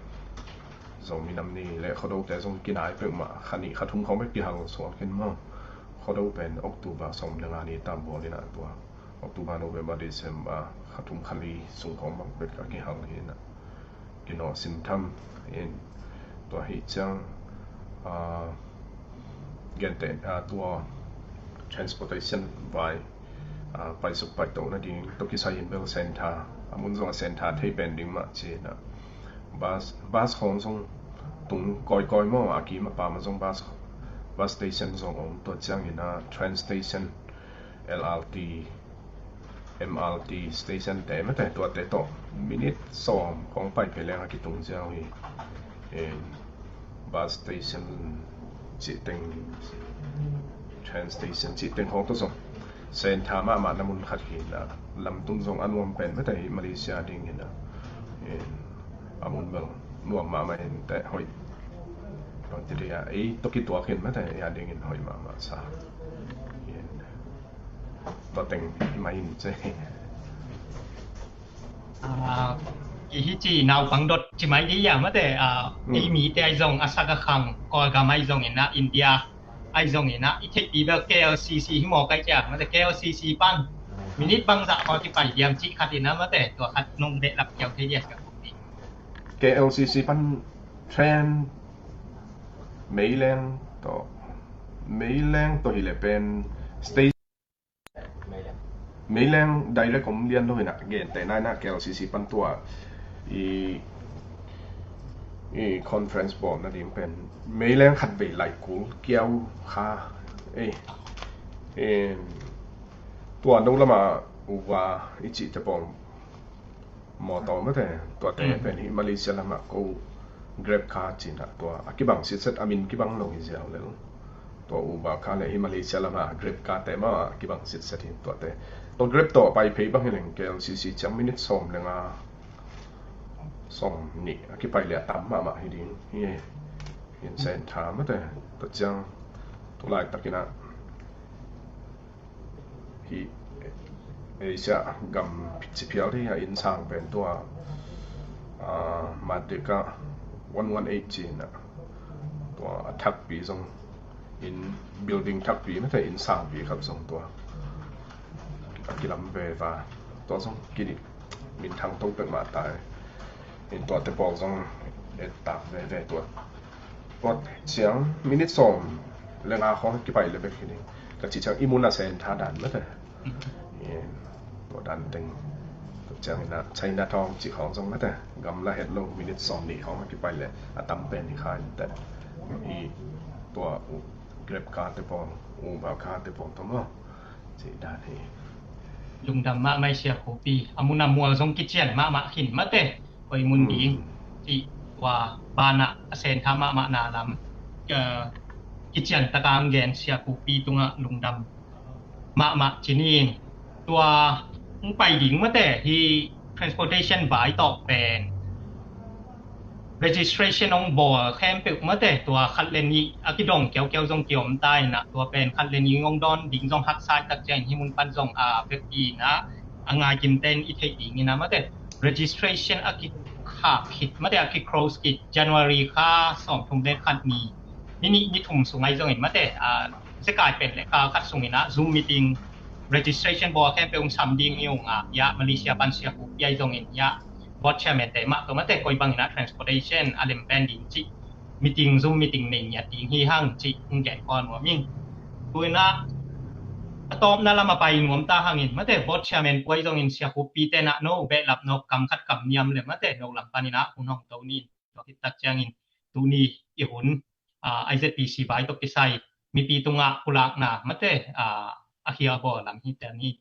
Zomi nam ni le Khuado te zong kinai peuhmah, kha nih kha thum khawng bek kihal suak in maw. Khuado pen October sawm le nga ni tam bawl in ah, tua October, November, December, kha thum kha li sung khawng bang bek a kihal hi in ah, kinawh sim tham in, tua hi ciang, ah, genteh, ah, tua transportation vai, ah, paisuk paitoh nading tawh kisai in bel Sentha, a mun zong a Sentha thei pen ding mah ci-in ah, bus, bus khawng zong tung kawikawi maw, a kim a pam ah zong bus, bus station zong om, tua ciangin ah train station, L R T, M R T station te mate, tuate tawh minit sawm khawng pai phei leng a kitung ziau hi. Eh, bus station cih teng, train station cih teng khawng tawh zong Sentha mahmah na mun khat hi in ah, lamtung zong a nuam pen mate hi Malaysia dingin ah. Eh, a mun bel nuam mahmah in teh, hoih, bangci dih ah, ei tawh kituak in mate, ei a dingin hoih mahmah sa. Tua teng hi mah in ci. Ah, i hi ci naupang dot ci mai dih a mate, ah, hmm, ei mite ahi zong a sak a khang, Kawlgam ahi zongin ah, India ahi zongin ah, i theihpi bel K L C C hi mawk ahi cia mate, K L C C pan minit bangzah khawng kipai diam cih khat in ah mate, tua khat nong behlap kiau thei dia ka kum ding. K L C C pan train Meileng tawh, Meileng tawh hi le pen station, Meileng direct om lian lo hi in ah, genteh nai in ah K L C C pan tua i, i conference bawl nading pen Meileng khatvei laikul kiau kha. Ei, ei, tua no lama uva i cihte pawl, mawtaw mate, tuate pen hi Malaysia lamah ko Grab car ci-in ah, tua a kibang sitset, a min kibang lo hi ziau le lo. Tua Uber car le hi Malaysia lamah Grab car te mah a kibang sitset hi tuate. Tua Grab tawh pai phei bang hi leng K L C C ciang minit sawm le nga, sawm nih a kipai le a tam mahmah hi ding hi. Hi in Sentha mate, tua ciang tu laitakin ah hi Asia gam ci phial dih a, inn sang pen tua, ah, Merdeka one one eight ci-in ah, tua a thakpi zong, inn building thakpi mate, inn sangpi khat zong tua a kilam veva, tua zong kidih minthang to pek mah ta hi. In tuate pawl zong et tak veve tua. Tua ciang minit sawm le nga khawng kipai le bek hi ding. Ka cih ciang i mun a Sentha dan mate. Tua dan teng. Tua ciangin ah Chinatown cih khawng zong mate, gamla het lo, minit sawm nih khawng kipai le a tam pen hi kha in teh. I tua Grab car te pawl, Uber car te pawl tawh maw, cih dan hi. Lungdam mahmah hi Sia Khup Pi. A mun a mual zong kician mahmah khin mate. Koi mun ding cih tua banah a Sentha mahmahna lam, eh, kician taka ang gen Sia Khup Pi tungah lungdam mahmah ci ni. Tua hong pai ding mate, hi transportation vai tawh pen registration hong bawl khempeuh mate, tua khat le nih a kidong kiaukiau zong kiom ta in ah, tua pen khat le nih hong dawn ding zong haksa tak ciangin hih mun pan zong a vekpi in ah a ngai kim ten i theih ding in a mate registration a kikhak khit mate a kiclose khit January kha sawm thum le khat ni ni nih ni thum sung ahi zongin mate a zekai pen le kha khat sungin a Zoom meeting registration bawl a khempeuh ung sam ding i ung a ia Malaysia pan Sia Khup Pi ahi zongin ia board chairman te mah tawh mate koi bangin a transportation a lem pen ding cih meeting Zoom meeting nei ngiat ding hi hang cih hong gen khawl nuam ing. Tuin a a tawpna lam a pai nuam ta hangin mate board chairman puai zongin Sia Khup Pi ten a no behlap nop kam khat kam niam le mate no lam panin a hun hong to ni. Tua khit tak ciangin tuni i hun a I Z P C vai tawh kisai mipi tungah pulakna mate a a hia bawl lam hi tel ni.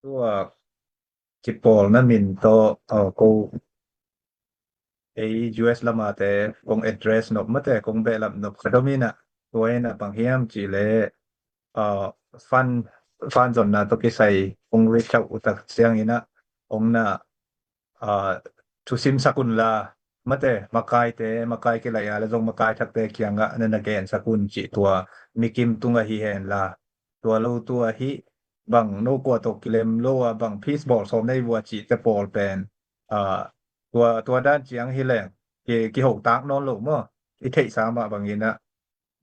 Tua kipawlna min tawh ko ei U S lamate kong address nop mate kong behlap nop khat om in a tua in a bang hiam cih leh fund fund zonna tawh kisai kong reach out uh tak ciangin a ong na thusim sak un la mate makaite makai kilaih a le zong makai thakte kiangah na na gen sak un cih tua mikim tungah hi hen la tua lo tua hi bang no kua tawh kilem lo a bang peace bawl sawm nei vua cihte pawl pen tua tua dan ciang hi leng kiho tak nawn lo maw i theihsa mah bangin a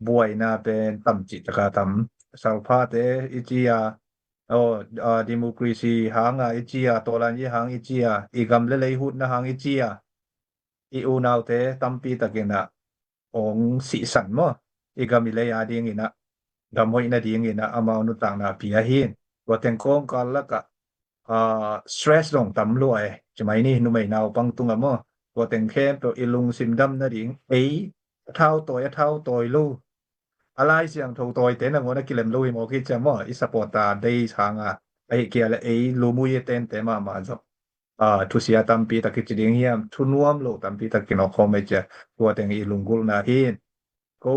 buaina pen tam cih taka tam salphate i ci a democracy hanga i ci a tawlan i hang i ci a i gam le lei hutna hang i ci a i unaute tampi takin a ong sihsan maw i gam i lei a dingin a gam hoih nadingin a amau nuntakna pia hi. Tua teng kawngkal lakah stress zong tam lua e ci mai ni numei naupang tungah maw tua teng khempeuh i lungsim dam nading ei a thau tawi a thau tawi lo a Lai Siangtho tawite nangawn a kilem lo hi mawk hi cia maw i supporter days hanga ahi kia le ei lumui e tente mahmah zong thusia tampi tak kici ding hiam thunuam lo tampi tak kinawkhawm ei cia tua teng i lunggulhna hi. Ko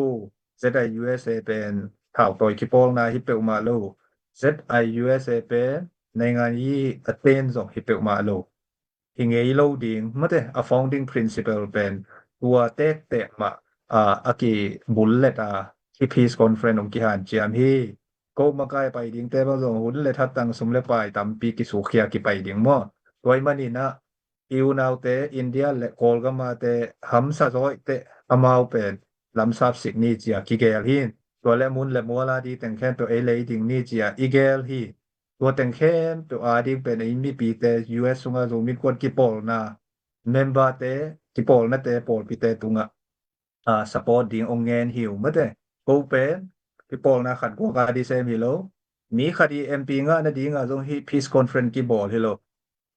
Z I U S A pen thau tawi kipawlna hi peuhmah lo Z I U S A pen naingan yi a ten zong hi peuhmah lo hi ngei lo ding mate a founding principle pen tua tektek mah a kibullet a hi peace conference ong kihanciam hi. Ko makai pai dingte bang zong hun le thattang sum le pai tampi kisukkhia kipai ding maw tua i manin a i unaute India le Kawlgamate hamsa zawite amau pen lamsap sik ni cia kigel hi. Tua le mun le muala di teng khempeuh ei lei ding ni cia i gel hi. Tua teng khempeuh a ding pen ei mipite U S sunga Zomi kuan kipawlna memberte kipawlnate pawlpite tungah support ding ong ngen hi uh mate ko pen kipawlna khat guak a di sem hi lo. Mi khat i M P ngah nadinga zong hi peace conference kibawl hi lo.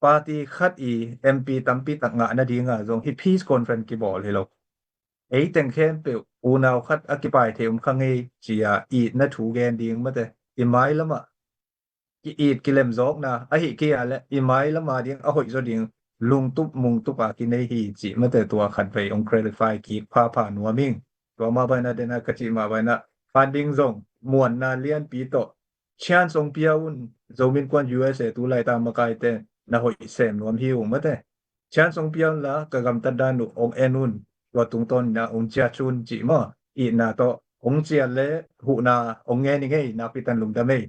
Party khat i M P tampi tak ngah nadinga zong hi peace conference kibawl hi lo. Ei teng khempeuh unau khat a kipai thei um kha ngei cia itna thu gen ding mate i mai lamah ki-it kilemzawkna ahi kia le i mai lama ding a hoih zaw ding lungtup mungtup a kinei hi cih mate tua khat vei ong clarify kik phapha nuam ing. Tua mah baina dena ka cih mah baina funding zong muanna lianpi tawh chance ong pia un Zomi Innkuan U S A tu laita makaite na hoih sem nuam hi ung mate chance ong pia un la ka gamtat dan uh ong en un tua tungtawn ina ong ciat un cih maw itna tawh ong ciat le huhna ong ngen i ngei nakpi tan lungdam ei.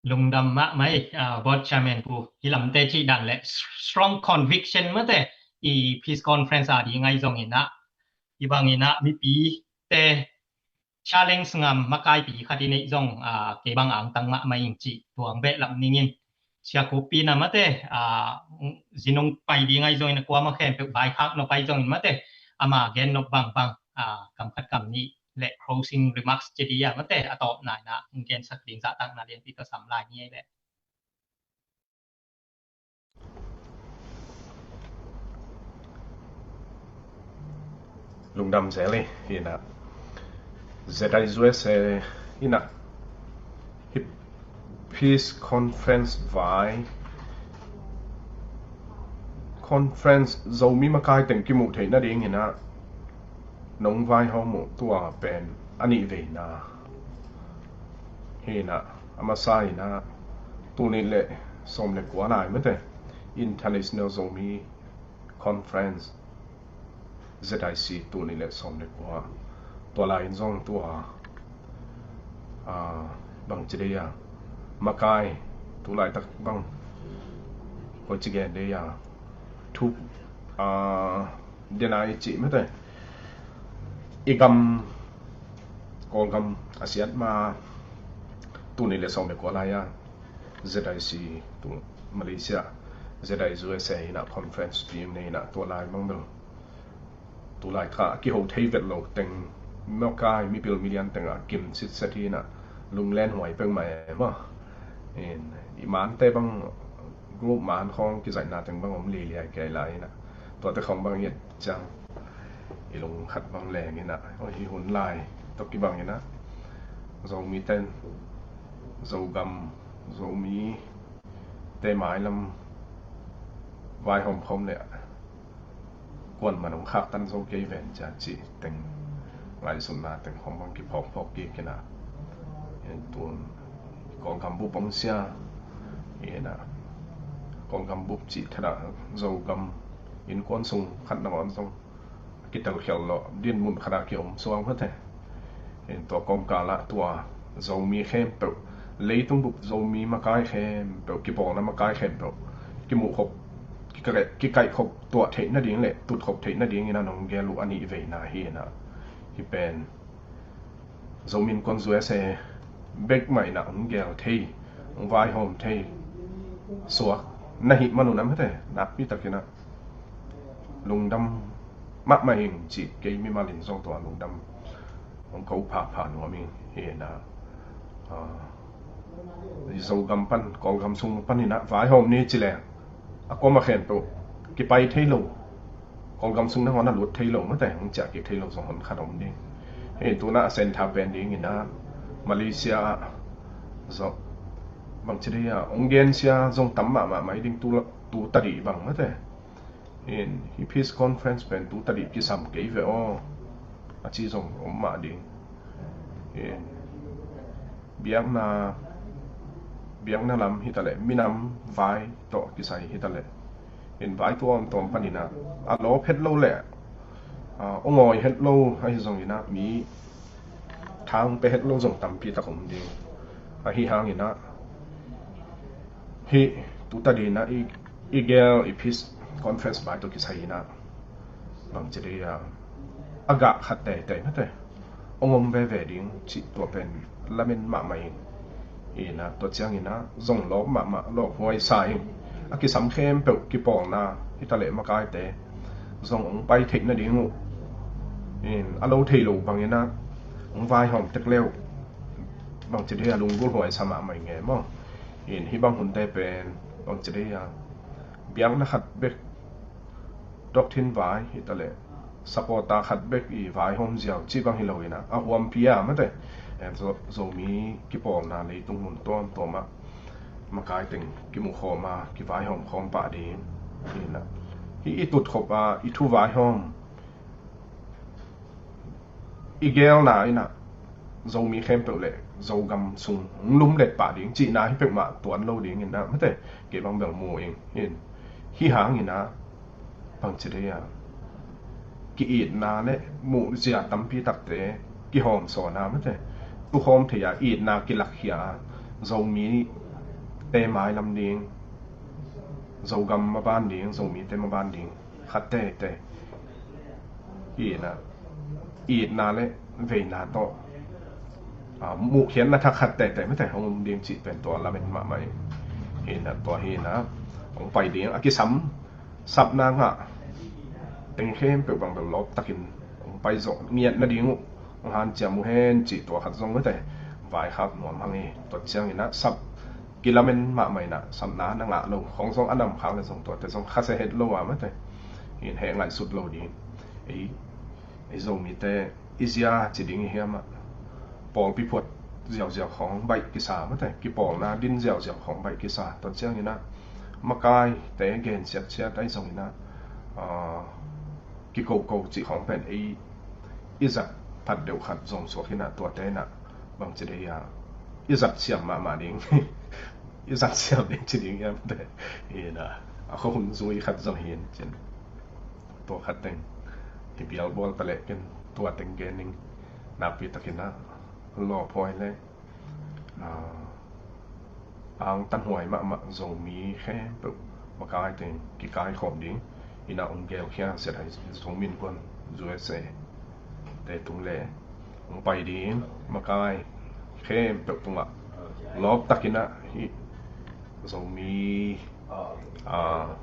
Lungdam mahmah ei board chairman pu hi lamte cih dan le strong conviction mate i peace conference a ding ahi zongin ah i bangin ah mipite challenge ngam makaipi khat i neih zong kei bang angtang mahmah ing cih tuang behlap ningin Sia Khup Pi na mate zinung pai ding ahi zongin a kuama khempeuh vaikhak nop ahi zongin mate ama gen nop bangbang kam khat kam nih le closing remarks ci dia mate a tawpna ina hong gensak ding zahtakna lianpi tawh sam lai ni ei le. Lungdam zel hi ina Z I U S A ina hi peace conference vai conference Zomi makai teng kimuh theih nading ina nong vai hong muh tua pen a nih veina hi ina a masa ina tul nih le sawm le kua lai mate International Zomi Conference Z I C tul nih le sawm le kua tua lai in zong tua, ah, bangci dei a, makai, tu laitak bang, koici gen dei a, thup, ah, dena i cih mate. I gam, Kawlgam a siat ma, tuni le sawm le kua lai a, Z I C tu Malaysia, Z I U S A in a conference piang nei in a tua lai bang bel. Tu lai kha kiho thei vet lo teng, makai mipil milian teng a kim sitset hi in a, lunglen huai peng mai e maw. In, i mante bang group man khawng kizaihna teng bang om liliai kei lai in a. Tuate khawng bang i et ciang i lung khat bang leng in a, aw, hi hun lai tawh kibang in a, Zomi ten, Zogam, Zomi te mailam vaihawm khawm le kuan man hong khaktan zo kei ven cia cih teng, ngaihsutna teng khawng bang kiphawkphawk kik in a. In tun Kawlgam bup hong sia in a, Kawlgam bup cih thadah Zogam innkuan sung khat nangawn zong kitelkhial lawh din mun khat a kiom suak mate. In tua kawmkal ah tua Zomi khempeuh, leitung bup Zomi makai khempeuh, kipawlna makai khempeuh kimuhkhop, kikaih, kikaihkhop tuah theih nading le tutkhop theih nading in a nong gel uh a nih veina hi in a. Hi pen Zomi Innkuan U S A bek mah in a hong gel thei, hong vaihawm thei suak na hih man un a mate, nakpi tak in a lungdam mahmah ing cih kei mimal in zong tua lungdam hong ko phapha nuam ing hi in a, ah, Zogam pan, Kawlgam sung pan in a vaihawm ni ci leng a kuamah khempeuh kipai thei lo, Kawlgam sung nangawn a lut thei lo mate, hong ciah kik thei lo zong hon khat om ding. Hi in tu in a a sen thak pen ding in a Malaysia ah zong bangci dei a hong gensia zong tam mahmah mai ding tu, tu tadih bang mate. In hi peace conference pen tu tadih kisam kei ve aw a ci zong om mah ding. In biakna, biakna lam hi ta leh, minam vai tawh kisai hi ta leh, in vai tuamtuam pan in a, a lawp het lo leh, ah, a ngawi het lo ahi zong in a, mi thang pe het lo zong tampi tak om ding. Ahi hang in a, hih tu tadih in a i, i gel i peace conference vai tawh kisai in a, bangci dei a, a gah khat teitei mate hong om veve ding cih tua pen lamen mahmah ing. In a tua ciang in a zong lawp mahmah, lawphuai sa ing. A kisam khempeuh kipawlna hi ta leh makaite zong hong pai theih nading uh, in a lo thei lo bang in a hong vaihawm tek le uh, bangci dei a lunggulhhuai sa mahmah ing e maw. In hih bang hunte pen bangci dei a, biakna khat bek, doctrine vai hi ta leh, sapawta khat bek i vaihawm ziau cih bang hi lo in a, a huampi a mate, eh, Zo-, Zomi kipawlna leitung mun tuamtuam ah makai teng kimukhawm a, kivaihawm khawm pah ding hi in a. Hih i tutkhop a i thu vaihawm i gelna in a, Zomi khempeuh le Zogam sung hong lumlet pah ding cihna hi peuhmah tuan lo ding in a mate, kei bang bel mu ing. In hih hang in a, bangci dei a, ki-itna le muhzia tampi takte kihawmsawn a mate, tukhawm thei a itna kilakkhia a, Zomite mailam ding, Zogam maban ding, Zomite maban ding khat teitei hi in a, itna le veina tawh, ah, muhkhiatna thak khat teitei mate hong um ding cih pen tua lamen mahmah ing. Hi in a, tua hi in a, hong pai ding a kisam, sapna ngah teng khempeuh bang bel lawp takin hong pai zawh ngiat nading uh hong hanciam uh hen cih tua khat zong mate, vaikhak nuam hang hi. Tua ciang in a sap kilamen mahmah in a, sapna na ngah lo khawng zong a nam khak le zong tuate zong khasia het lo a mate, in heh ngaihsut lo ding. Ei, ei Zomite i zia ci ding i hiam ah, pawlpi phuat ziauziau khawng baih kisa mate, kipawlna din ziauziau khawng baih kisa. Tua ciang in a makaite gen siatsiat ahi zong in a, ah, kikoko cih khawng pen ei i zat phat deuh khat zong suak hi in a, tuate in a bangci dei a, i zat siam mahmah ding, i zat siam ding ci ding hiam te, hi in a, a khuahun zui khat zong hi in cin. Tua khat teng i bialbual ta leh ken tua teng gen ning. Nakpi takin ah lawphuai le, ah, angtanhuai mahmah Zomi khempeuh makai teng kikai khawm ding in ah hong gelkhia, Zomi Innkuan U S A te tung le hong pai ding makai khempeuh tungah lawp takin ah hih Zomi, ah,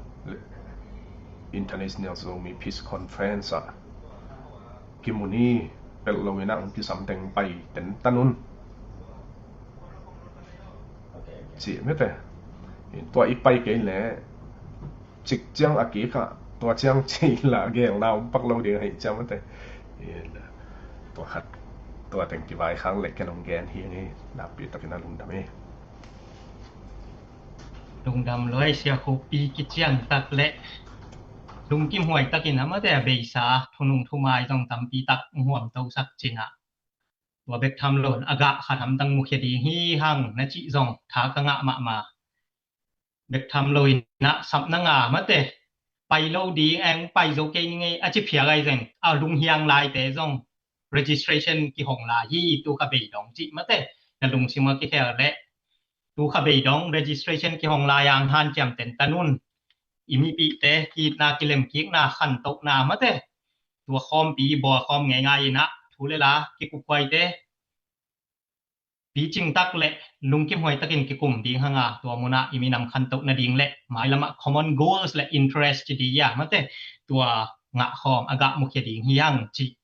International Zomi Peace Conference ah kimu ni, pelh lo in ah hong kisam teng pai tentan un. Ci mete. Tua i pai kei le cik ciang a kik ah tua ciang ci la gelna om pak lo ding ahi ciang mete. Tua khat, tua teng kivaikhak le ken hong gen hi. Nakpi takin ah lungdam hi. Lungdam lua e, Sia Khup Pi, kician tak le lungkimhuai takin ah mate a beisa thunung thumai zong tampi tak hong huamtosak cin ah, tua bek tham lo in a gah khat hamtang mukhia ding hi hang na cih zong tha ka ngah mahmah. Bek tham lo in ah sapna nga mate, pai lo ding, eng pai zo kei ning ei a ci phial ai zeng, a lunghiang laite zong registration kihong lai hi, tu kha bei dong cih mate. Na lungsim a kikhel le tu kha bei dong, registration kihong lai ang hanciam tentan un. I mipihte ki-itna, kilemkikna, khantohna mate, tua khawmpi bawlkhawm ngeingai in ah thu le la kikuphuaite picing tak le lungkimhuai takin kikum ding hang a, tua mun ah i minam khantoh nading le mailam ah common goals le interest ci ding a mate, tua ngah khawm a gah mukhia ding hi hang ci.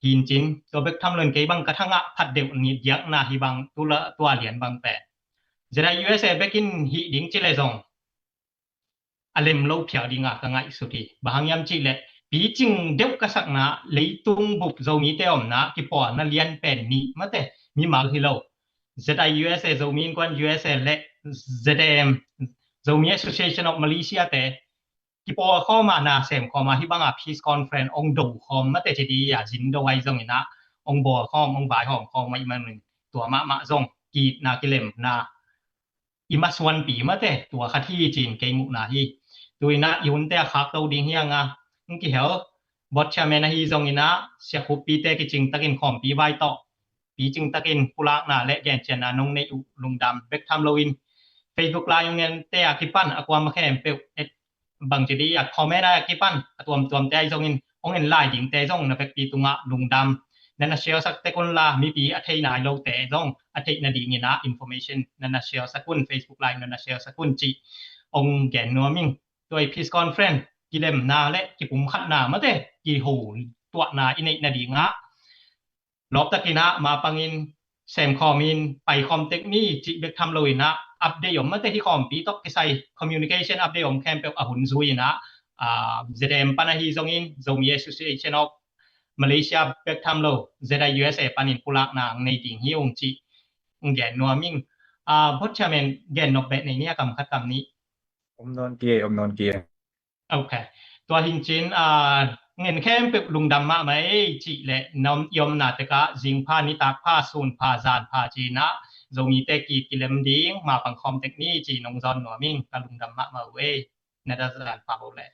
Hi in cin, tua bek tham lo in kei bang ka tha ngah phat deuh ni diakna hi bang, tu la tua lian bang pen Z I U S A bek in hih ding ci le zong a lem lo phial ding a ka ngaihsut hi. Bang hang hiam cih leh picing deuh ka sakna, leitung bup Zomite omna kipawlna lian pen nih mate, mimal hi lo, Z I U S A, Zomi Innkuan U S A le Z A M, Zomi Association of Malaysia te kipawlkhawm a, na semkhawm a, hih bang a peace conference hong do khawm mate ci ding a, zin do ai zong in ah hong bawlkhawm, hong vaihawm khawm ai man in, tua mahmah zong ki-itna, kilemna i masuanpi mate, tua khat hi cin kei muhna hi. Tu in ah i hunte a khak lo ding hi hang a, hong kihel board chairman ahi zong in ah, Sia Khup Pi te kicing takin khawmpi vai tawh picing takin pulakna le gencianna nong neih uh lungdam. Bek tham lo in Facebook Live ngen te a kipan a kuama khempeuh et bang ci ding a, comment a kipan a tuamtuamte ai zong in hong en lai dingte zong na vekpi tungah lungdam. Na na share sak tek un la, mipi a thei nai lote zong a theih nading in ah information na na share sak un, Facebook Live na na share sak un cih hong gen nuam ing. Tua i peace conference kilemna le kipumkhatna mate, kiho tuahna i neih nading ah lawp takin ah mapangin semkhawm in paikhawm tek ni cih bek tham lo in ah, update om mate, hih khawmpi tawh kisai communication update om khempeuh a hun zui in ah, ah, Z A M pan ahi zong in, Zomi Association of Malaysia bek tham lo, Z I U S A panin pulakna ang nei ding hi ung cih ang gen nuam ing. Ah, board chairman gen nop beh nei ni a, kam khat kam nih. Om nawn kei, om nawn kei. Ok. Tua hi in cin, ah, ngen khempeuh lungdam mahmah ei cih le, na om i omna tek ah zing pha, nitak pha, sun pha, zan pha ci in ah, Zomite ki-it kilem ding mapang khawm tek ni ci nong zawn nuam ing, ka lungdam mahmah uh ei. Na da zan pha uh le.